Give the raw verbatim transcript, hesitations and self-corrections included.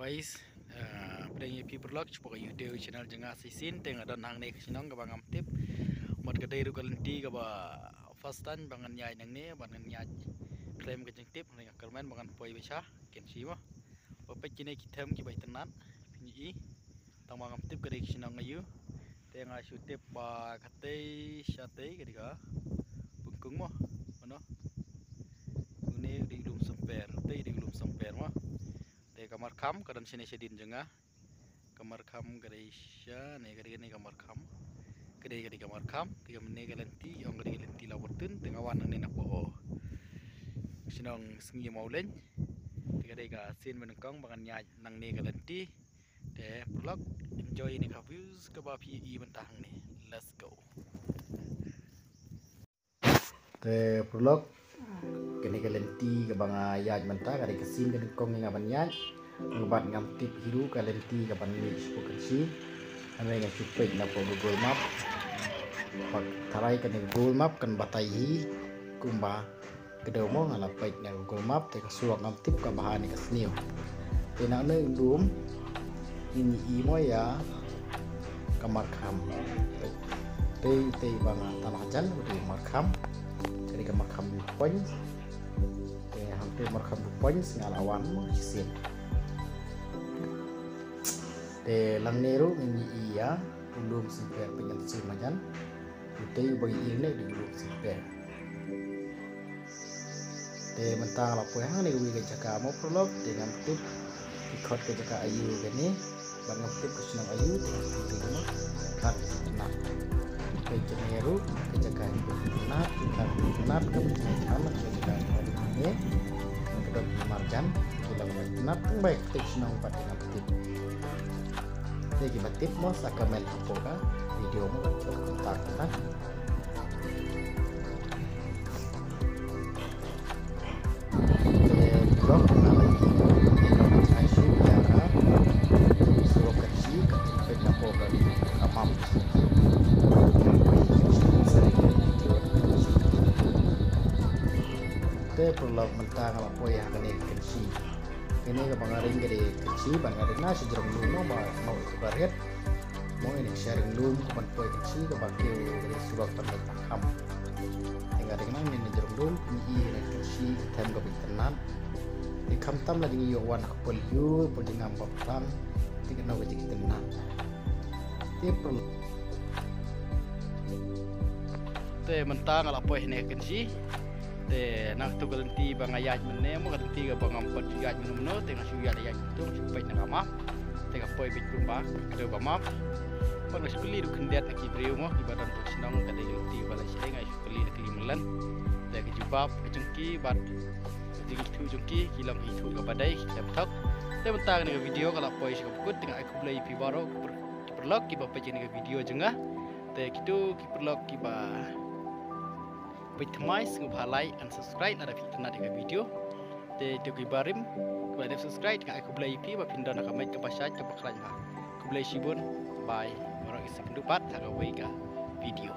Guys, uh, pdeng ïa phi paralok shapoh ka YouTube channel jong nga shisien. Te nga don hangne ka shnong kaba ngam tip. Mut ka dei ruh ka lynti kaba first time ba ngan ïaid nangne, ba ngan ïaid khlem ka jingtip, nga kyrmen ba ngan poi beit sha Kynshi mo. Ba peit kine ki them kiba itynnat, phin ïohi. Tang ba ngam tip ka dei ka shnong aïu. Te nga shu tip ba katei shatei ka dei ka Pangkung mo. Mano? Une dei Lum Samper, tei dei Lum Samper mo. Te ka Markham ka don shane shadien jong nga. Ka Markham ka dei shane, ka dei kane ka Markham. Ka dei, ka dei ka Markham, te ka mane ka lynti, ong ka dei ka lynti Law Bartun, te nga wan nangne napoh. Shnong Sngi Mawleng. Te ka dei ka sien ba nyngkong ba ngan ïaid nangne ka lynti. Te paralok, enjoy ïa kane ka views kaba phi ïohi mynta hangne. Let's go. Te paralok, kane ka lynti kaba nga ïaid mynta ka dei ka sien ka nyngkong ïa nga ban ïaid. Nga bad ngam tip hi ruh ka lynti kaban mih shapoh Kynshi. Hynrei nga shu peit napoh Google Map. Bad tharai kane Google Map kan batai hi kumba ka dei mo, nga la peit na Google Map te ka surok ngam tip ka bha ne ka sniew. Te na une u lum ngin ïohi mo ïa ka Markham. Te, te ba nga tan hajan u dei Markham. Ka dei ka Markham View Point. Te hangte Markham View Point nga la wan mo shisien. Te lang ne ruh ngin ïohi ïa u Lum Samper, pynïaid sien hajan. Te uba ngi ïohi ne u dei u Lum Samper. Te mynta nga la poi hangne kawei ka jaka mo paralok, te ngam tip ki khot ka jaka aïu kane, bad ngam tip ka shnong aïu, te ngam tip mo. Khlem itynnat. Peit kane ruh ka jaka itynnat, khlem itynnat, ka itynnat ka jaka kane. Ka don ki marjan, ki long itynnat, tang ba ïa ka shnong pat ngam tip. Te kiba tip mo sa comment hapoh ka video mo, ka tip kumta kumta. Te vlog na lagi, ïa ka surok Kynshi ka pynpeit na pdeng ka map. Te paralok, mynta nga la poi ha kane ka Kynshi. Kane kaba nga ring ka dei Kynshi, bad nga ring na sha jrong lum mo, ba nga ïoh ba rit. Mo, ïa kane ka sha jrong lum kaban poi Kynshi kaba kiew ka dei surok ban leit Markham. Te nga ring na kane ka jrong lum, ngi ïohi ïa kane ka Kynshi ka them kaba itynnat. Te khamtam lada ngi ïoh wan ha ka por lyiur, por jingngam ba phlang, te kano ka jingitynnat. Te paralok, te mynta nga la poi hangne ha Kynshi. Te na katu ka lynti ba nga ïaid mynne mo, ka lynti kaba ngam pat ïaid mynno mynno, te nga shu ïaid, ïaid mynta, shu peit na ka map. Te ka poi beit kumba ka dei ka map. Bad nga shu kylli ruh khyndiat na ki briew mo, kiba don ha shnong, ka dei ka lynti kaba la sdang, nga shu kylli na kylli mlien. Te ka jubab ka jong ki bad ka jingithuh jong ki, ki long ki ithuh kaba dei, ki khlem thok. Te mynta kane ka video ka la poi sha kaba kut, te nga ai khublei ïa phi baroh ki par-, ki paralok kiba peit kane ka video jong nga. Te kito ki paralok kiba peit thymmai, sngewbha like and subscribe lada phi itynnat ïa ka video. Te kito kiba rim, kiba dep subscribe, nga ai khublei ïa phi ba phin don ha ka met kaba shait kaba khlaiñ bha. Khublei shibun, bye. Baroh ngi sa ïakynduh pat ha kawei ka video.